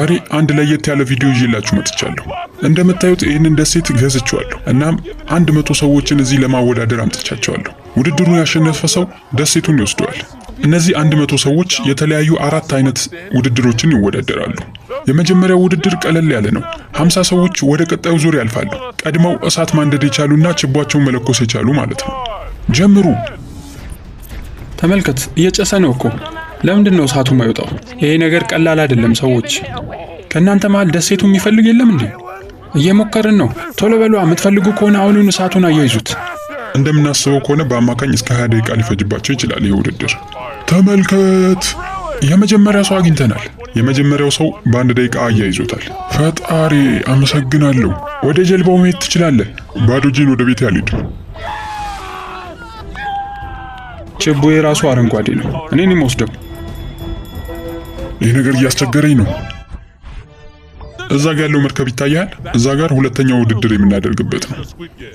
ዛሬ አንድ ለየት ያለ ቪዲዮ ይዤላችሁ መጥቻለሁ። እንደምታዩት ይህንን ደሴት ገዝቼዋለሁ። እናም 100 ሰዎችን እዚህ ለማወዳደር አምጥቻቸዋለሁ። ውድድሩን ያሸነፈ ሰው ደሴቱን ይወስደዋል። እነዚህ 100 ሰዎች የተለያዩ አራት አይነት ውድድሮችን ይወዳደራሉ። የመጀመሪያው ውድድር ቀለል ያለ ነው። 50 ሰዎች ወደ ቀጣዩ ዙር ያልፋሉ። ቀድመው እሳት ማንደድ የቻሉና ችቧቸውን መለኮስ የቻሉ ማለት ነው። ጀምሩ። ተመልከት፣ እየጨሰ ነው እኮ። ለምንድን ነው እሳቱ የማይወጣው? ይሄ ነገር ቀላል አይደለም ሰዎች። ከእናንተ መሃል ደሴቱ የሚፈልግ የለም እንዴ? እየሞከርን ነው። ቶሎ በሏ። የምትፈልጉ ከሆነ አሁኑን እሳቱን አያይዙት። እንደምናስበው ከሆነ በአማካኝ እስከ 20 ደቂቃ ሊፈጅባቸው ይችላል ይህ ውድድር። ተመልከት፣ የመጀመሪያ ሰው አግኝተናል። የመጀመሪያው ሰው በ1 ደቂቃ አያይዞታል። ፈጣሪ አመሰግናለሁ። ወደ ጀልባው መሄድ ትችላለህ። ባዶ እጄን ወደ ቤት አልሄድም። ችቦ የራሱ አረንጓዴ ነው። እኔን የምወስደው ይህ ነገር እያስቸገረኝ ነው። እዛ ጋር ያለው መርከብ ይታያል። እዛ ጋር ሁለተኛው ውድድር የምናደርግበት ነው።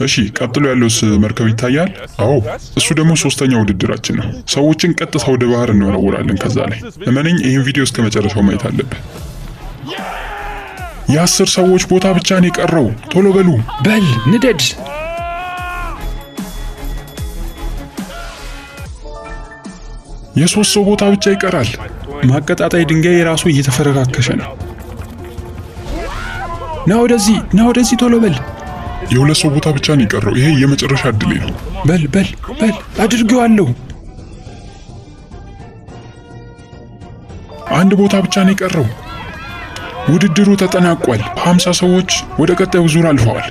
እሺ፣ ቀጥሎ ያለውስ መርከብ ይታያል? አዎ፣ እሱ ደግሞ ሶስተኛው ውድድራችን ነው። ሰዎችን ቀጥታ ወደ ባህር እንወረውራለን። ከዛ ላይ እመነኝ፣ ይህን ቪዲዮ እስከ መጨረሻው ማየት አለብህ። የ10 ሰዎች ቦታ ብቻ ነው የቀረው። ቶሎ በሉ። በል ንደድ። የ3 ሰው ቦታ ብቻ ይቀራል። ማቀጣጣይ ድንጋይ የራሱ እየተፈረካከሸ ነው። ና ወደዚህ፣ ና ወደዚህ፣ ቶሎ በል። የ2 ሰው ቦታ ብቻ ነው የቀረው። ይሄ የመጨረሻ እድሌ ነው። በል በል በል፣ አድርጌዋለሁ። አንድ ቦታ ብቻ ነው የቀረው። ውድድሩ ተጠናቋል። 50 ሰዎች ወደ ቀጣዩ ዙር አልፈዋል።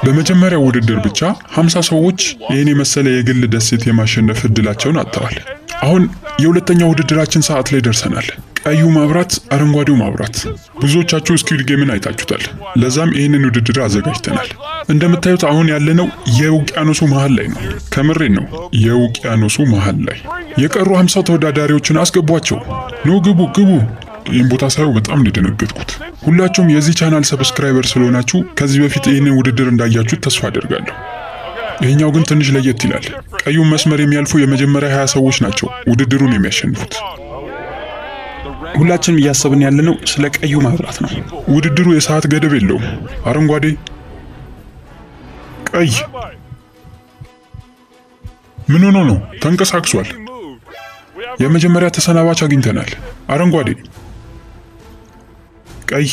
በመጀመሪያው ውድድር ብቻ 50 ሰዎች ይህን የመሰለ የግል ደሴት የማሸነፍ እድላቸውን አጥተዋል። አሁን የሁለተኛው ውድድራችን ሰዓት ላይ ደርሰናል። ቀዩ ማብራት፣ አረንጓዴው ማብራት። ብዙዎቻችሁ Squid Game ን አይታችሁታል። ለዛም ይህንን ውድድር አዘጋጅተናል። እንደምታዩት አሁን ያለነው የውቅያኖሱ መሃል ላይ ነው። ከምሬ ነው፣ የውቅያኖሱ መሃል ላይ የቀሩ 50 ተወዳዳሪዎችን አስገቧቸው። ኑ ግቡ፣ ግቡ። ይህን ቦታ ሳየው በጣም ነው የደነገጥኩት። ሁላችሁም የዚህ ቻናል subscriber ስለሆናችሁ ከዚህ በፊት ይህንን ውድድር እንዳያችሁት ተስፋ አደርጋለሁ። ይህኛው ግን ትንሽ ለየት ይላል። ቀዩን መስመር የሚያልፉ የመጀመሪያ 20 ሰዎች ናቸው ውድድሩን የሚያሸንፉት። ሁላችንም እያሰብን ያለነው ስለ ቀዩ ማብራት ነው። ውድድሩ የሰዓት ገደብ የለውም። አረንጓዴ፣ ቀይ። ምን ሆኖ ነው? ተንቀሳቅሷል። የመጀመሪያ ተሰናባች አግኝተናል። አረንጓዴ፣ ቀይ።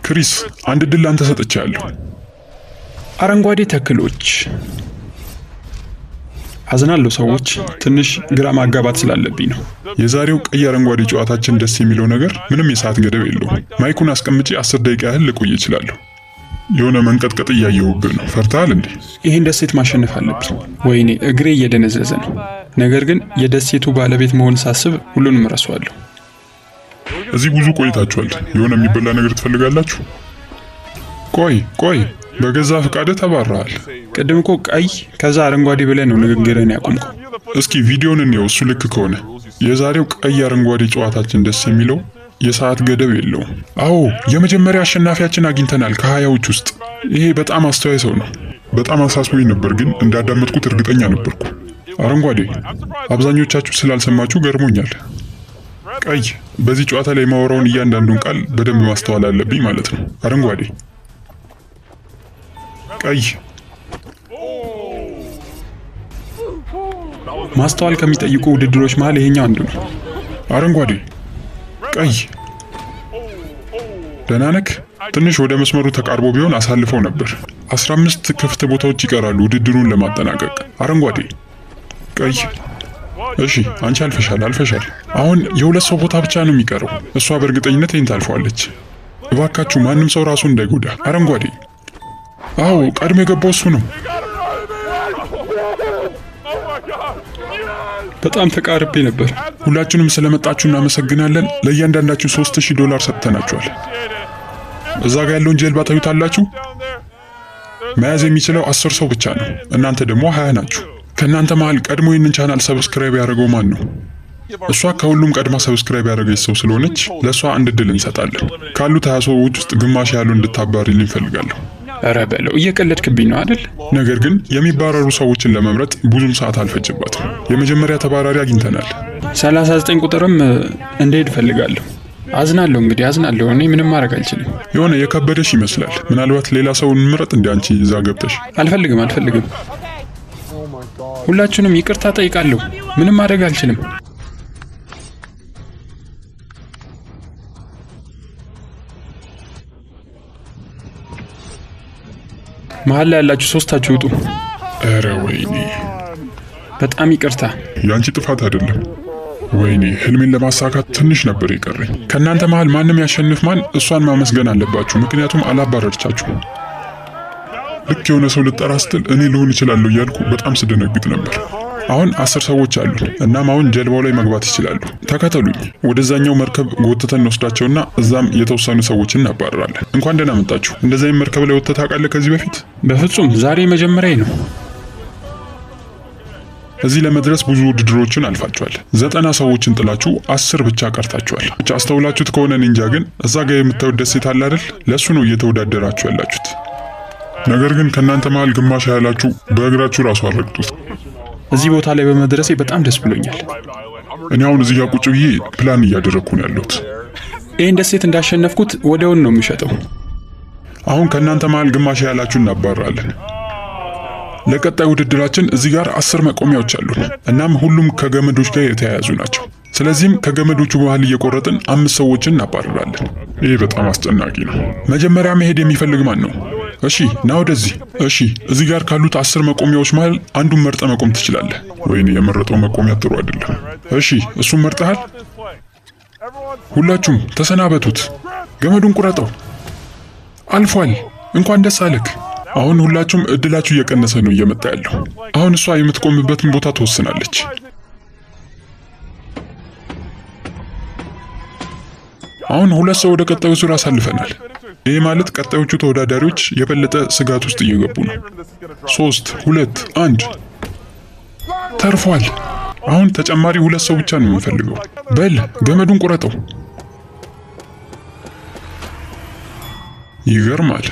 ክሪስ፣ አንድ እድል ላንተ ሰጥቻለሁ። አረንጓዴ ተክሎች። አዝናለሁ ሰዎች፣ ትንሽ ግራ ማጋባት ስላለብኝ ነው። የዛሬው ቀይ አረንጓዴ ጨዋታችን ደስ የሚለው ነገር ምንም የሰዓት ገደብ የለውም። ማይኩን አስቀምጬ 10 ደቂቃ ያህል ልቆይ እችላለሁ። የሆነ መንቀጥቀጥ እያየሁብህ ነው። ፈርተሃል እንዴ? ይህን ደሴት ማሸነፍ አለብኝ። ወይኔ እግሬ እየደነዘዘ ነው። ነገር ግን የደሴቱ ባለቤት መሆን ሳስብ ሁሉንም እረሳዋለሁ። እዚህ ብዙ ቆይታችኋል። የሆነ የሚበላ ነገር ትፈልጋላችሁ? ቆይ ቆይ፣ በገዛ ፈቃድህ ተባረሃል። ቅድም እኮ ቀይ ከዛ አረንጓዴ ብለህ ነው ንግግርህን ያቆምከው። እስኪ ቪዲዮን እንየው፣ እሱ ልክ ከሆነ። የዛሬው ቀይ አረንጓዴ ጨዋታችን ደስ የሚለው የሰዓት ገደብ የለውም። አዎ፣ የመጀመሪያ አሸናፊያችን አግኝተናል ከ20ዎች ውስጥ። ይሄ በጣም አስተዋይ ሰው ነው። በጣም አሳስቦኝ ነበር፣ ግን እንዳዳመጥኩት እርግጠኛ ነበርኩ። አረንጓዴ፣ አብዛኞቻችሁ ስላልሰማችሁ ገርሞኛል። ቀይ፣ በዚህ ጨዋታ ላይ የማወራውን እያንዳንዱን ቃል በደንብ ማስተዋል አለብኝ ማለት ነው። አረንጓዴ፣ ቀይ። ማስተዋል ከሚጠይቁ ውድድሮች መሃል ይሄኛው አንዱ ነው። አረንጓዴ፣ ቀይ። ደህና ነህ? ትንሽ ወደ መስመሩ ተቃርቦ ቢሆን አሳልፈው ነበር። 15 ክፍት ቦታዎች ይቀራሉ ውድድሩን ለማጠናቀቅ። አረንጓዴ፣ ቀይ። እሺ፣ አንቺ አልፈሻል፣ አልፈሻል። አሁን የ2 ሰው ቦታ ብቻ ነው የሚቀረው። እሷ በእርግጠኝነት ይህን ታልፈዋለች። እባካችሁ ማንም ሰው ራሱን እንዳይጎዳ። አረንጓዴ። አዎ፣ ቀድሞ የገባው እሱ ነው። በጣም ተቃርቤ ነበር። ሁላችሁንም ስለመጣችሁ እናመሰግናለን። ለእያንዳንዳችሁ $3000 ሰጥተናችኋል። እዛ ጋር ያለውን ጀልባ ታዩታላችሁ። መያዝ የሚችለው 10 ሰው ብቻ ነው። እናንተ ደግሞ 20 ናችሁ። ከእናንተ መሃል ቀድሞ ይህንን ቻናል subscribe ያደረገው ማን ነው? እሷ ከሁሉም ቀድማ subscribe ያደረገች ሰው ስለሆነች ለእሷ አንድ እድል እንሰጣለን። ካሉት 20 ሰዎች ውስጥ ግማሽ ያሉ እንድታባሪልኝ እፈልጋለሁ። ኧረ በለው፣ እየቀለድክብኝ ነው አይደል? ነገር ግን የሚባረሩ ሰዎችን ለመምረጥ ብዙም ሰዓት አልፈጀባትም። የመጀመሪያ ተባራሪ አግኝተናል። 39 ቁጥርም እንዲሄድ እፈልጋለሁ። አዝናለሁ፣ እንግዲህ አዝናለሁ። እኔ ምንም ማድረግ አልችልም። የሆነ የከበደሽ ይመስላል። ምናልባት ሌላ ሰው እንምረጥ እንዲ አንቺ እዛ ገብተሽ። አልፈልግም፣ አልፈልግም። ሁላችሁንም ይቅርታ ጠይቃለሁ። ምንም ማድረግ አልችልም። መሀል ላይ ያላችሁ ሶስታችሁ ውጡ። ኧረ ወይኔ፣ በጣም ይቅርታ። የአንቺ ጥፋት አይደለም። ወይኔ ህልሜን ለማሳካት ትንሽ ነበር የቀረኝ። ከእናንተ መሀል ማንም ያሸንፍ ማን እሷን ማመስገን አለባችሁ፣ ምክንያቱም አላባረርቻችሁም። ልክ የሆነ ሰው ልጠራ ስትል እኔ ልሆን እችላለሁ እያልኩ በጣም ስደነግጥ ነበር። አሁን 10 ሰዎች አሉ። እናም አሁን ጀልባው ላይ መግባት ይችላሉ። ተከተሉኝ። ወደዛኛው መርከብ ጎትተን እንወስዳቸውና እዛም የተወሰኑ ሰዎችን እናባረራለን። እንኳን ደህና መጣችሁ። እንደዚህ አይነት መርከብ ላይ ወጥተህ ታውቃለህ ከዚህ በፊት? በፍጹም ዛሬ መጀመሪያ ነው። እዚህ ለመድረስ ብዙ ውድድሮችን አልፋችኋል። 90 ሰዎችን ጥላችሁ 10 ብቻ ቀርታችኋል። ብቻ አስተውላችሁት ከሆነ እኔ እንጃ፣ ግን እዛ ጋር የምታዩት ደሴት አለ አይደል? ለእሱ ነው እየተወዳደራችሁ ያላችሁት። ነገር ግን ከእናንተ መሀል ግማሽ ያህላችሁ በእግራችሁ ራሱ አረግጡት። እዚህ ቦታ ላይ በመድረሴ በጣም ደስ ብሎኛል። እኔ አሁን እዚህ ጋር ቁጭ ብዬ ፕላን እያደረግኩ ነው ያለሁት። ይህን ደሴት እንዳሸነፍኩት ወዲያውኑ ነው የሚሸጠው። አሁን ከእናንተ መሀል ግማሽ ያህላችሁ እናባራለን። ለቀጣይ ውድድራችን እዚህ ጋር 10 መቆሚያዎች አሉን። እናም ሁሉም ከገመዶች ጋር የተያያዙ ናቸው። ስለዚህም ከገመዶቹ መሃል እየቆረጥን 5 ሰዎችን እናባረራለን። ይህ በጣም አስጨናቂ ነው። መጀመሪያ መሄድ የሚፈልግ ማን ነው? እሺ ና ወደዚህ። እሺ እዚህ ጋር ካሉት 10 መቆሚያዎች መሃል አንዱን መርጠ መቆም ትችላለህ። ወይኔ የመረጠው መቆሚያ ጥሩ አይደለም። እሺ እሱን መርጠሃል። ሁላችሁም ተሰናበቱት። ገመዱን ቁረጠው። አልፏል። እንኳን ደስ አለክ። አሁን ሁላችሁም እድላችሁ እየቀነሰ ነው እየመጣ ያለው። አሁን እሷ የምትቆምበትን ቦታ ትወስናለች። አሁን 2 ሰው ወደ ቀጣዩ ዙር አሳልፈናል። ይህ ማለት ቀጣዮቹ ተወዳዳሪዎች የበለጠ ስጋት ውስጥ እየገቡ ነው። 3፣ 2፣ 1 ተርፏል። አሁን ተጨማሪ 2 ሰው ብቻ ነው የምንፈልገው። በል ገመዱን ቁረጠው። ይገርማል።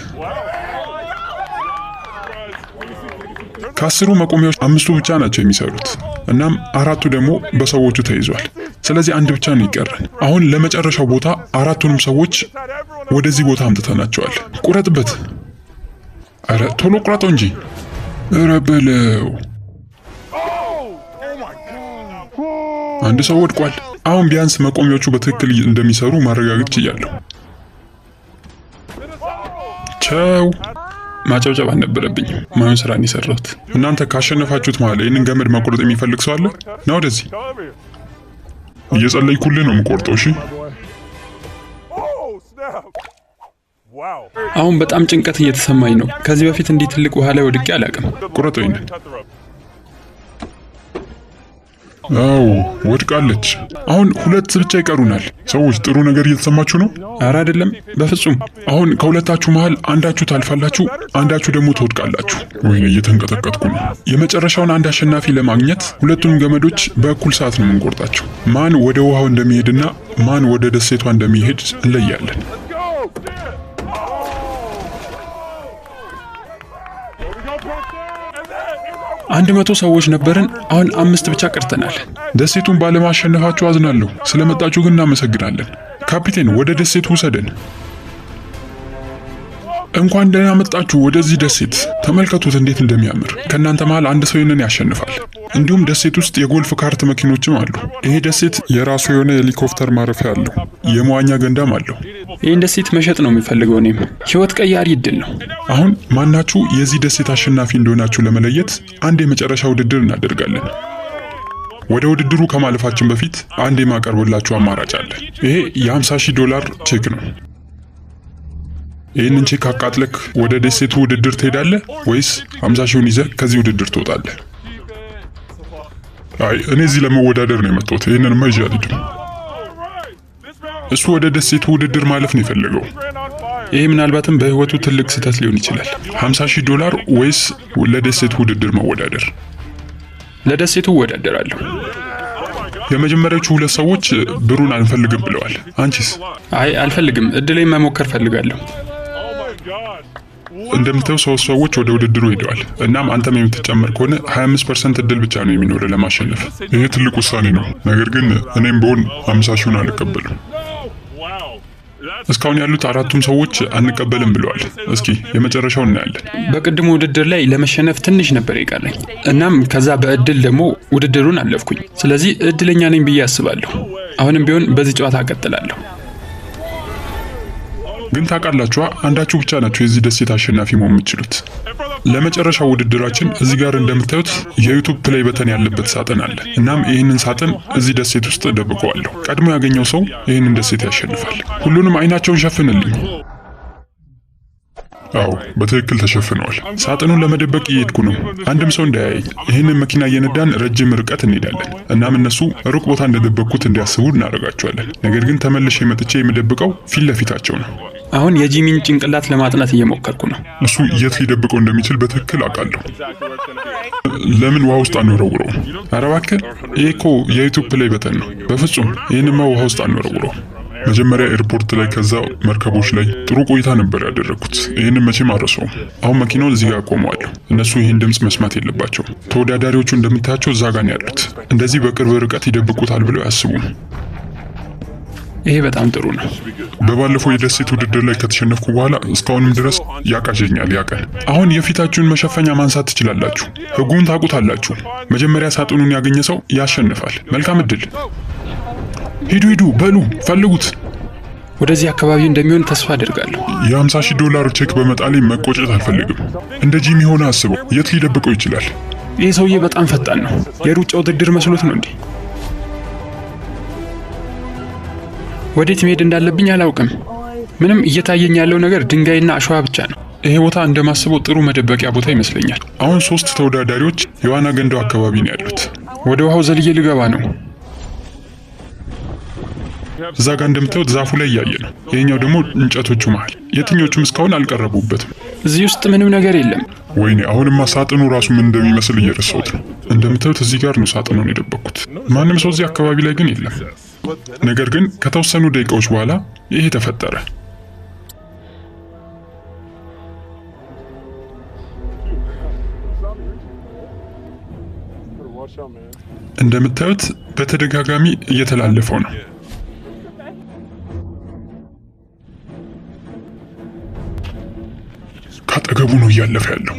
ከ10 መቆሚያዎች 5ቱ ብቻ ናቸው የሚሰሩት። እናም 4ቱ ደግሞ በሰዎቹ ተይዟል። ስለዚህ አንድ ብቻ ነው ይቀረን። አሁን ለመጨረሻው ቦታ 4ቱንም ሰዎች ወደዚህ ቦታ አምጥተናቸዋል። ቁረጥበት። አረ ቶሎ ቁረጠው እንጂ። ኧረ በለው። አንድ ሰው ወድቋል። አሁን ቢያንስ መቆሚያዎቹ በትክክል እንደሚሰሩ ማረጋገጥ ችያለሁ። ቸው ማጨብጨብ አልነበረብኝም። ማን ስራ ነው የሰራሁት? እናንተ ካሸነፋችሁት መሀል ይህንን ገመድ መቁረጥ የሚፈልግ ሰው አለ? ና ወደዚህ። እየጸለይኩልህ ነው የምቆርጠው። እሺ። አሁን በጣም ጭንቀት እየተሰማኝ ነው። ከዚህ በፊት እንዲህ ትልቅ ውሃ ላይ ወድቄ አላውቅም። ቁረጠው ይህንን። አዎ ወድቃለች። አሁን 2 ብቻ ይቀሩናል። ሰዎች ጥሩ ነገር እየተሰማችሁ ነው? ኧረ አይደለም፣ በፍጹም። አሁን ከሁለታችሁ መሃል አንዳችሁ ታልፋላችሁ፣ አንዳችሁ ደግሞ ትወድቃላችሁ። ወይኔ እየተንቀጠቀጥኩ ነው። የመጨረሻውን አንድ አሸናፊ ለማግኘት ሁለቱንም ገመዶች በእኩል ሰዓት ነው የምንቆርጣቸው። ማን ወደ ውሃው እንደሚሄድና ማን ወደ ደሴቷ እንደሚሄድ እንለያለን። አንድ 100 ሰዎች ነበርን። አሁን 5 ብቻ ቀርተናል። ደሴቱን ባለማሸነፋችሁ አዝናለሁ። ስለመጣችሁ ግን እናመሰግናለን። ካፒቴን ወደ ደሴቱ ውሰደን። እንኳን ደህና መጣችሁ ወደዚህ ደሴት። ተመልከቱት እንዴት እንደሚያምር። ከእናንተ መሃል አንድ ሰው ይህንን ያሸንፋል። እንዲሁም ደሴት ውስጥ የ golf cart መኪኖችም አሉ። ይሄ ደሴት የራሱ የሆነ ሄሊኮፕተር ማረፊያ አለው፣ የመዋኛ ገንዳም አለው። ይህን ደሴት መሸጥ ነው የሚፈልገው። እኔም ህይወት ቀያሪ እድል ነው። አሁን ማናችሁ የዚህ ደሴት አሸናፊ እንደሆናችሁ ለመለየት አንድ የመጨረሻ ውድድር እናደርጋለን። ወደ ውድድሩ ከማለፋችን በፊት አንድ የማቀርብላችሁ አማራጭ አለ። ይሄ የ50,000 ዶላር ቼክ ነው። ይህንን ቼክ አቃጥለክ ወደ ደሴቱ ውድድር ትሄዳለህ ወይስ 50 ሺውን ይዘህ ከዚህ ውድድር ትወጣለህ? አይ እኔ እዚህ ለመወዳደር ነው የመጣሁት። ይህንንማ ይዤ አልሄድም። እሱ ወደ ደሴቱ ውድድር ማለፍ ነው የፈለገው። ይህ ምናልባትም በህይወቱ ትልቅ ስህተት ሊሆን ይችላል። 50,000 ዶላር ወይስ ለደሴቱ ውድድር መወዳደር? ለደሴቱ እወዳደራለሁ። የመጀመሪያዎቹ 2 ሰዎች ብሩን አንፈልግም ብለዋል። አንቺስ? አይ አልፈልግም። እድሌን መሞከር ፈልጋለሁ። እንደምታየው ሶስት ሰዎች ወደ ውድድሩ ሄደዋል። እናም አንተም የምትጨመር ከሆነ 25% እድል ብቻ ነው የሚኖር ለማሸነፍ። ይሄ ትልቅ ውሳኔ ነው። ነገር ግን እኔም ብሆን 50 ሺውን አልቀበልም። እስካሁን ያሉት አራቱም ሰዎች አንቀበልም ብለዋል። እስኪ የመጨረሻው እናያለን። በቅድሙ ውድድር ላይ ለመሸነፍ ትንሽ ነበር የቀረኝ። እናም ከዛ በእድል ደግሞ ውድድሩን አለፍኩኝ። ስለዚህ እድለኛ ነኝ ብዬ አስባለሁ። አሁንም ቢሆን በዚህ ጨዋታ እቀጥላለሁ። ግን ታውቃላችሁ፣ አንዳችሁ ብቻ ናችሁ የዚህ ደሴት አሸናፊ መሆን የምትችሉት። ለመጨረሻው ውድድራችን እዚህ ጋር እንደምታዩት የ YouTube play button ያለበት ሳጥን አለ። እናም ይህንን ሳጥን እዚህ ደሴት ውስጥ ደብቀዋለሁ። ቀድሞ ያገኘው ሰው ይህንን ደሴት ያሸንፋል። ሁሉንም አይናቸውን ሸፍንልኝ። አዎ፣ በትክክል ተሸፍነዋል። ሳጥኑን ለመደበቅ እየሄድኩ ነው። አንድም ሰው እንዳያየኝ። ይህንን መኪና እየነዳን ረጅም ርቀት እንሄዳለን። እናም እነሱ ሩቅ ቦታ እንደደበቅኩት እንዲያስቡ እናደርጋቸዋለን። ነገር ግን ተመልሼ መጥቼ የምደብቀው ፊት ለፊታቸው ነው። አሁን የጂሚን ጭንቅላት ለማጥናት እየሞከርኩ ነው። እሱ የት ሊደብቀው እንደሚችል በትክክል አውቃለሁ። ለምን ውሃ ውስጥ አንወረውረውም? ኧረ እባክህ፣ ይሄ እኮ የ YouTube play button ነው። በፍጹም ይህንማ ውሃ ውስጥ አንወረውረውም። መጀመሪያ ኤርፖርት ላይ፣ ከዛ መርከቦች ላይ ጥሩ ቆይታ ነበር ያደረግኩት። ይህንን መቼም አልረሳውም። አሁን መኪናውን እዚህ ጋር አቆመዋለሁ። እነሱ ይህን ድምፅ መስማት የለባቸውም። ተወዳዳሪዎቹ እንደምታያቸው እዛ ጋር ነው ያሉት። እንደዚህ በቅርብ ርቀት ይደብቁታል ብለው አያስቡም። ይሄ በጣም ጥሩ ነው። በባለፈው የደሴት ውድድር ላይ ከተሸነፍኩ በኋላ እስካሁንም ድረስ ያቃዠኛል ያ ቀን። አሁን የፊታችሁን መሸፈኛ ማንሳት ትችላላችሁ። ሕጉን ታውቁታላችሁ። መጀመሪያ ሳጥኑን ያገኘ ሰው ያሸንፋል። መልካም እድል። ሂዱ ሂዱ፣ በሉ ፈልጉት። ወደዚህ አካባቢ እንደሚሆን ተስፋ አደርጋለሁ። የ50 ሺህ ዶላር ቼክ በመጣሌ መቆጨት አልፈልግም። እንደ ጂሚ ሆነ አስበው፣ የት ሊደብቀው ይችላል? ይህ ሰውዬ በጣም ፈጣን ነው። የሩጫ ውድድር መስሎት ነው እንዴ? ወዴት መሄድ እንዳለብኝ አላውቅም። ምንም እየታየኝ ያለው ነገር ድንጋይና አሸዋ ብቻ ነው። ይሄ ቦታ እንደማስበው ጥሩ መደበቂያ ቦታ ይመስለኛል። አሁን ሶስት ተወዳዳሪዎች የዋና ገንዳው አካባቢ ነው ያሉት። ወደ ውሃው ዘልዬ ልገባ ነው። እዛ ጋር እንደምታዩት ዛፉ ላይ እያየ ነው። ይሄኛው ደግሞ እንጨቶቹ መሃል። የትኞቹም እስካሁን አልቀረቡበትም። እዚህ ውስጥ ምንም ነገር የለም። ወይኔ አሁንማ ሳጥኑ ራሱ ምን እንደሚመስል እየረሳሁት ነው። እንደምታዩት እዚህ ጋር ነው ሳጥኑን የደበቅኩት። ማንም ሰው እዚህ አካባቢ ላይ ግን የለም። ነገር ግን ከተወሰኑ ደቂቃዎች በኋላ ይሄ ተፈጠረ። እንደምታዩት በተደጋጋሚ እየተላለፈው ነው። ካጠገቡ ነው እያለፈ ያለው።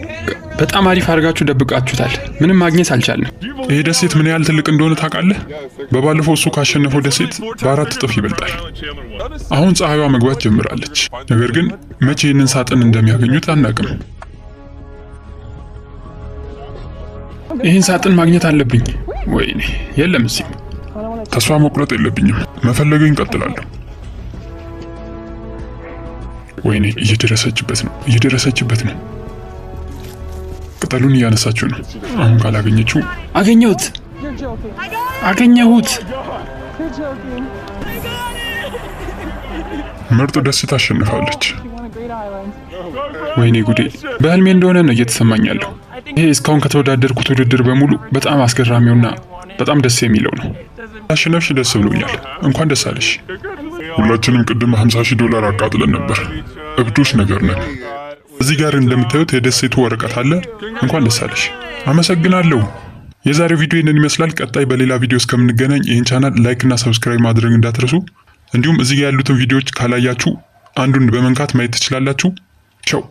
በጣም አሪፍ አድርጋችሁ ደብቃችሁታል። ምንም ማግኘት አልቻልንም። ይሄ ደሴት ምን ያህል ትልቅ እንደሆነ ታውቃለህ? በባለፈው እሱ ካሸነፈው ደሴት በ4 እጥፍ ይበልጣል። አሁን ፀሐይዋ መግባት ጀምራለች። ነገር ግን መቼ ይህንን ሳጥን እንደሚያገኙት አናውቅም። ይህን ሳጥን ማግኘት አለብኝ። ወይኔ የለም እዚህም። ተስፋ መቁረጥ የለብኝም። መፈለገኝ እቀጥላለሁ። ወይኔ እየደረሰችበት ነው፣ እየደረሰችበት ነው። ቅጠሉን እያነሳችው ነው። አሁን ካላገኘችው አገኘሁት፣ አገኘሁት። ምርጥ ደሴት አሸንፋለች። ወይኔ ጉዴ! በህልሜ እንደሆነ ነው እየተሰማኝ ያለው። ይሄ እስካሁን ከተወዳደርኩት ውድድር በሙሉ በጣም አስገራሚውና በጣም ደስ የሚለው ነው። አሸነፍሽ፣ ደስ ብሎኛል። እንኳን ደስ አለሽ። ሁላችንም ቅድም 50 ሺህ ዶላር አቃጥለን ነበር። እብዶች ነገር ነን። እዚህ ጋር እንደምታዩት የደሴቱ ወረቀት አለ። እንኳን ደስ አለሽ። አመሰግናለሁ። የዛሬው ቪዲዮ ይህንን ይመስላል። ቀጣይ በሌላ ቪዲዮ እስከምንገናኝ ይህን ቻናል like እና subscribe ማድረግ እንዳትረሱ። እንዲሁም እዚህ ጋር ያሉትን ቪዲዮዎች ካላያችሁ አንዱን በመንካት ማየት ትችላላችሁ። ቸው።